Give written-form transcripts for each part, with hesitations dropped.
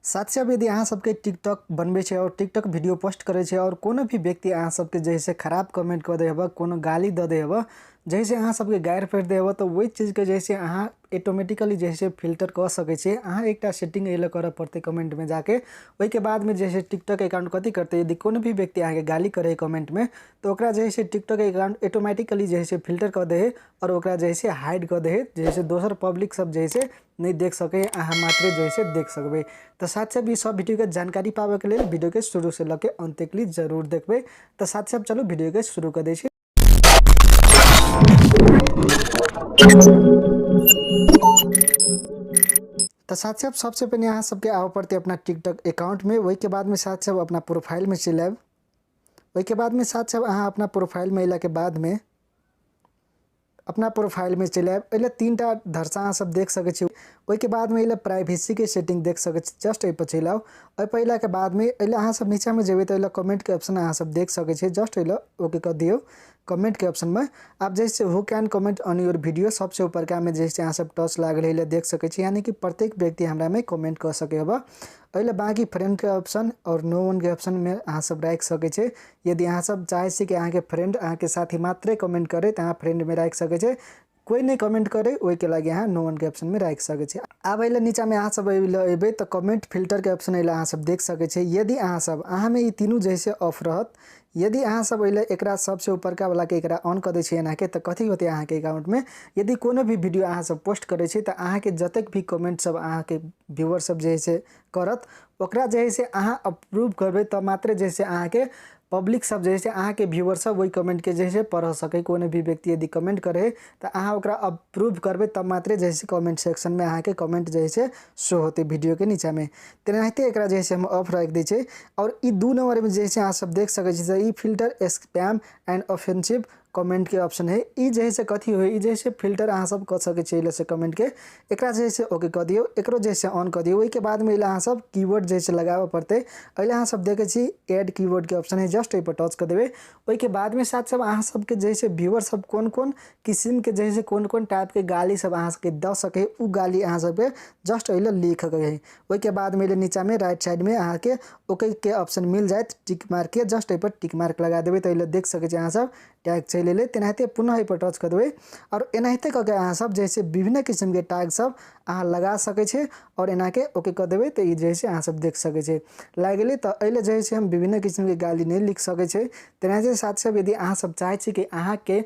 साथ साथ यदि अहाँ सबके टिकटॉक बनबै छै और टिकटॉक वीडियो पोस्ट करै छै और कोनो भी व्यक्ति अहाँ सबके जैसे खराब कमेंट कऽ दै हेबऽ, कोनो गाली दऽ दै हेबऽ, जैसे अहाँ सबके गारि पढ़ि दै हेबऽ, तऽ ओहि चीजके जैसे अहाँ ऑटोमेटिकली जैसे फिल्टर कऽ सकै छियै। अहाँ एकटा सेटिंग एहि लए करऽ पड़तै कमेंटमे जाके। ओहिके बादमे जैसे टिकटॉक अकाउंट कथी करतै, यदि कोनो भी व्यक्ति अहाँके गाली करै कमेंटमे तऽ ओकरा जे है टिकटॉक अकाउंट ऑटोमेटिकली जे है फिल्टर कऽ दै है और ओकरा जे है हाइड कऽ दै है, जैसे दोसर पब्लिक सब जे है नहीं देख सके, अहाँ मात्रे जे है देख सकबै। तऽ साथ साथ ई सब वीडियो के जानकारी पाबैके लेल वीडियो के शुरू से लऽ के अंत तक लिए जरूर देखबै। तऽ साथ साथ चलू वीडियो के शुरू कऽ दै छी। तऽ साथ साथ सबसे पहिने अहाँ सबके आबऽ पड़तै अपना टिकटॉक अकाउंट में। ओहिके बाद में साथ साथ अपना प्रोफाइल में चलि आयब। ओहिके बाद में साथ साथ अहाँ अपना प्रोफाइल में अयलाके बाद में अपना प्रोफाइल में चलि आयब। एहि लए तीन टा धरसा अहाँ सब देख सकै छी। ओहिके बाद में एहि लए प्राइवेसी के सेटिंग देख सकै छी, जस्ट एहि पर चलि आउ। एहि पर अयलाके बाद में एहि लए अहाँ सब नीचा में जेबै तऽ एहि लए कमेंट के ऑप्शन अहाँ सब देख सकै छी, जस्ट एहि लए ओके कऽ दियौ कमेंट के ऑप्शन में। आब जैसे who can comment on your video सबसे ऊपरका में जैसे अहाँ सब टच लागल है देख सकै छी, यानी कि प्रत्येक व्यक्ति हमरा में कमेंट कऽ सकै हबऽ। एहि लए बाकी फ्रेंड के ऑप्शन और नो वन के ऑप्शन में अहाँ सब राखि सकै छी। यदि अहाँ सब चाहै छी कि अहाँके फ्रेंड अहाँके साथी मात्रे कमेंट करे तऽ अहाँ फ्रेंड में राखि सकै छी, कोई नहीं कमेंट करे ओहिके लागि अहाँ नो वन के ऑप्शन में राखि सकै छी। आब एहि लए नीचा में अहाँ सब एहि लए अयबै तऽ कमेंट फिल्टर के ऑप्शन एहि लए अहाँ सब देख सकै छी। यदि अहाँ सब अहाँ में ई तीनू जैसे ऑफ रहत, यदि अहाँ सब एहि लए एकरा सबसे ऊपरका वाला के एकरा ऑन कऽ दै छियै एनाके, तऽ कथी होतै अहाँके अकाउंट में यदि कोनो भी वीडियो अहाँ सब पोस्ट करै छी तऽ अहाँके जतेक भी कमेंट सब अहाँके व्यूअर सब जे है से करत ओकरा जे है से अहाँ अप्रूव करबै तऽ मात्रे जे है से अहाँके पब्लिक सब जे है से अहाँके व्यूअर सब ओहि कमेंट के जे है से पढ़ सकै। कोनो भी व्यक्ति यदि कमेंट करे तऽ अहाँ ओकरा अप्रूव करबै तब मात्रे जे है से कमेंट सेक्शन में अहाँके कमेंट जे है से शो होतै वीडियो के नीचा में। तेनाहिते एकरा जे है से हम ऑफ राखि दै छियै। और ई 2 नंबर में जे है से अहाँ सब देख सकै छी ई filter spam and offensive comment के ऑप्शन है। ई जे है से कथी होय, ई जे है से फिल्टर अहाँ सब कऽ सकै छियै एहि से कमेंट के। एकरा जे है से ओके कऽ दियौ, एकरो जे है से ऑन कऽ दियौ। ओहिके बाद में एहि अहाँ सब कीवर्ड जे है से लगाबऽ पड़तै। एहि अहाँ सब देखै छी एड कीवर्ड के ऑप्शन है, जस्ट एहि पर टच कऽ देबै। ओहिके बाद में साथ सब अहाँ सबके जे है से व्यूअर सब कोन कोन किसिम के जे है से कोन कोन टाइप के गाली सब अहाँ सबके दऽ सकै, उ गाली अहाँ सबके जस्ट एहि लए लिखऽ के है। ओहिके बाद में एहि नीचा में राइट साइड में अहाँके ओके के ऑप्शन मिल जायत टिक मार्क के, जस्ट एहि पर टिक मार्क लगा देबै तऽ एहि लए देख सकै छी अहाँ सब टैग चलि एलै। तेनाहिते पुनः एहि पर टच कऽ देबै और एनाहिते कऽ के अहाँ सब जे है से विभिन्न किसिम के टैग सब अहाँ लगा सकै छी और एनाके ओके कऽ देबै तऽ ई जे है से अहाँ सब देख सकै छी लागि गेलै। तऽ एहि लए जे है से हम विभिन्न किसिम के गाली नहि लिख सकै छी। तेनाहिते साथ सब यदि अहाँ सब चाहै छी कि अहाँके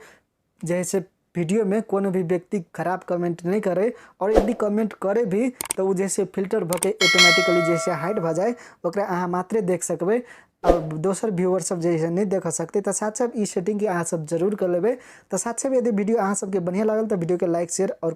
जे है से वीडियो में कोनो भी व्यक्ति खराब कमेंट नहीं करे और यदि कमेंट करे भी तो वो जैसे फिल्टर भऽ के ऑटोमेटिकली जैसे हाइड भऽ जाए, ओकरा अहाँ मात्रे देख सकबै और दोसर व्यूअर सब जे है नहीं देख सकते। तऽ साथ साथ ई सेटिंग के अहाँ सब जरूर कर लेबै। तऽ साथ साथ यदि वीडियो अहाँ सबके बढ़िया लागल तऽ वीडियो के लाइक शेयर और